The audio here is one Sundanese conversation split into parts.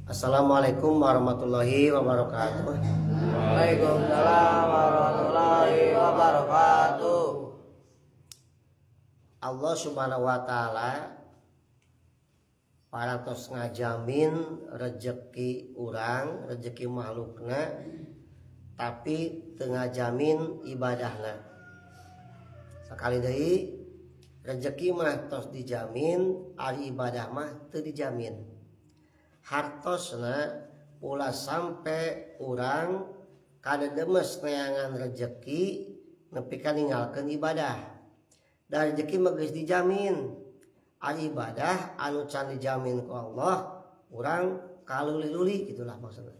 Assalamualaikum warahmatullahi wabarakatuh. Waalaikumsalam warahmatullahi wabarakatuh. Allah Subhanahu wa taala parantos ngajamin rezeki urang, rezeki makhlukna, tapi teu ngajamin ibadahna. Sekali deui, rezeki mah tos dijamin, ari ibadah mah teu dijamin. Hartosna, ulah sampai urang kadedemes neangan rezeki nepi ka ninggalkeun ibadah. Da rezeki mah geus dijamin, ari ibadah anu can dijamin ku Allah, urang kaluli-luli, gitulah maksudnya.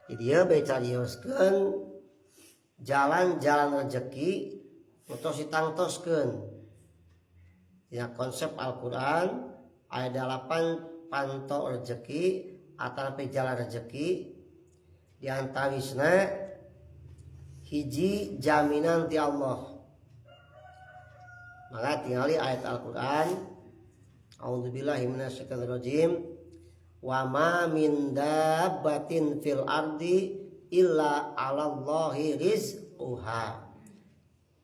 Jadi dia bae carioskeun jalan-jalan rezeki nu tos ditangtoskeun. Ya, konsep Al-Quran ada delapan panto rezeki atau jalan rezeki. Di antawisna, hiji, jaminan ti Allah. Maka tinggali ayat Al-Quran. A'udzubillahi minasyaitonirrajim. Wa ma min dabbatin fil ardi illa 'alallahi rizquha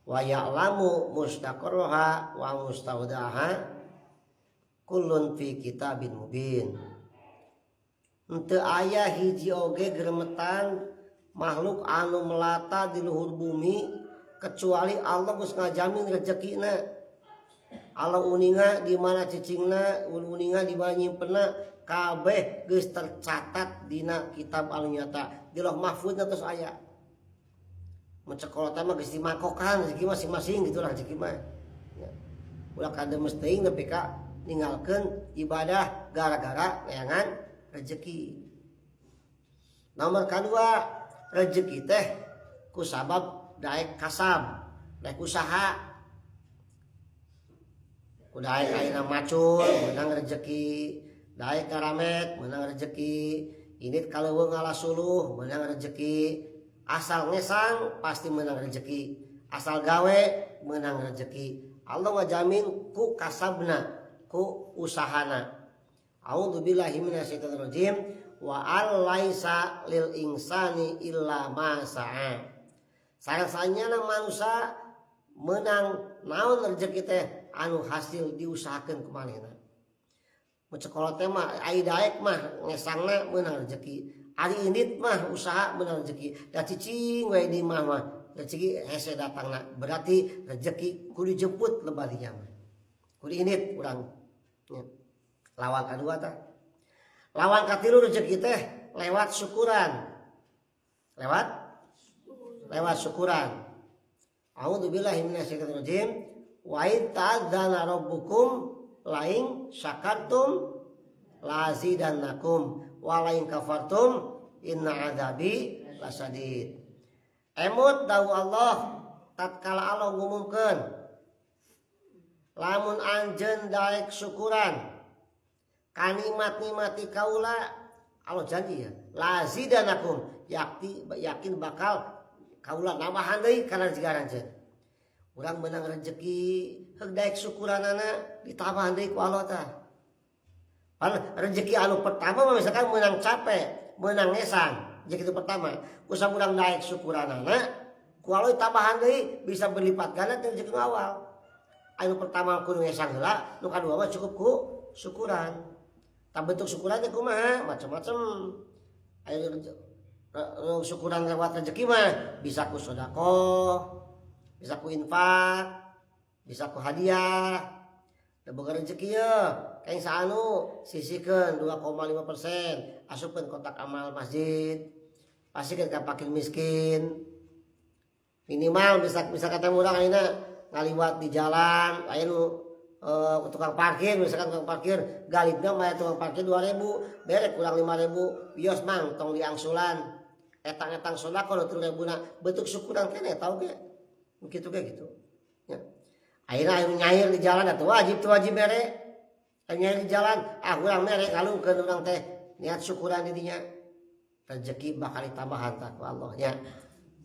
wa ya'lamu mustaqarraha wa mustaudaha kullun fi kitabin mubin. Henteu aya hiji oge geremetan makhluk anu melata di luhur bumi kecuali Allah geus ngajamin rezekina. Allah uninga di mana cicingna, uninga di mana nyimpenna, kabeh geus tercatat dina kitab anu nyata di Lauh Mahfudna terus aya. Mun cek kolot mah geus dimangkokan rezeki masing-masing, gitulah rezeki mah ya. Ulah kademes teuing nepi ka ninggalkeun ibadah gara-gara neangan rezeki. Nomor kedua, rezeki teh ku sabab daek kasab, daek usaha. Ku daek ayeuna macul menang rezeki, daek karamet menang rezeki, indit ka leuweung ngala suluh menang rezeki, asal ngesang pasti menang rezeki, asal gawe menang rezeki. Allah ngajamin ku kasabna, ku usahana. A'udzubillahi minasyaitonirrajim. Wa allaisa lil insani illa ma sa'a. Sareng manusia menang naon rezeki teh anu hasil diusahakeun ku manehna. Mun cek kolot teh mah, ai daek mah ngesangna meunang rezeki. Ari indit mah usaha meunang rezeki. Da cicing we di mah mah rezeki hese datangna. Berarti rezeki kudu dijemput lebadinya mah. Kudu indit urang. Ya. Lawang kedua tah. Lawang katilu, rezeki teh lewat syukuran. Lewat lewat syukuran. A'udzubillahi minasyaitonirrajim. Wa id ta'adzana rabbukum lain syakartum lazidannakum wa lain kafartum inna adzabi lasyadid. Emut dawuh Allah tatkala Allah ngumumkeun, lamun anjeun daek syukuran ka nikmat-nikmat ti kaula, Allah janji ya, lazidanakum, yakti yakin bakal kaula nambahan deui kana rezeki anjeun. Urang menang rezeki heug daek syukuranana, ditambahan deui ku Allah tah. Pan rezeki anu pertama mah misalkan menang capek, menang ngesang, rezeki itu pertama. Ku urang daek syukuranana, ku Allah tambahan deui, bisa berlipat ganda teh rezeki nu awal. Anu pertama kudu ngesang heula, nu kadua mah cukup ku syukuran. Tah, bentuk syukurannya kumaha? Macam-macam. Ayo, syukuran lewat rezeki mah bisa ku sodakoh, bisa ku infak, bisa ku hadiah. Da boga rezeki ya, kayak saanu sisihkeun 2,5%, asupkeun kotak amal masjid, pasihkeun ka fakir miskin. Minimal bisa bisa kata urang ayeuna ngaliwat di jalan, aya nu tukang parkir, misalkan tukang parkir galibna mah tukang parkir 2000, bere kurang 5000, "Wios, Mang, tong diangsulan," etang-etang sedekah 3000 na, bentuk syukuran keneh tau ge. Begitu kayak gitu ya. Akhirnya aya nyair di jalan atau wajib tuh, wajib bere. Aya nyair di jalan, ah, urang mere kalungkeun, urang teh niat syukuran di dinya, rezeki bakal ditambahan tah ku Allah nya.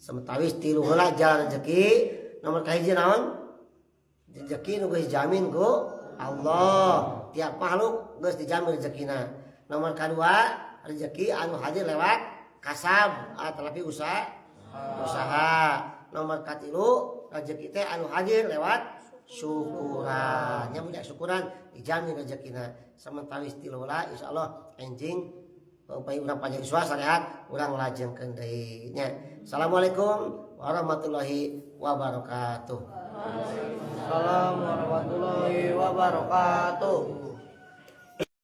Sementawis tilu heula jalan rezeki. Nomor kahiji naon? Rezeki nu geus dijamin ku Allah, tiap makhluk geus dijamin rezekina. Nomor kedua, rezeki anu hadir lewat kasab atau usaha usaha. Nomor katilu, rezeki teh anu hadir lewat syukuran. Nya, budak syukuran dijamin rezekina. Sementara istilola, insyaallah enjing upaya urang panjang yuswa sarehat, urang lajengkeun deui nya. Assalamualaikum warahmatullahi wabarakatuh. Assalamualaikum warahmatullahi wabarakatuh.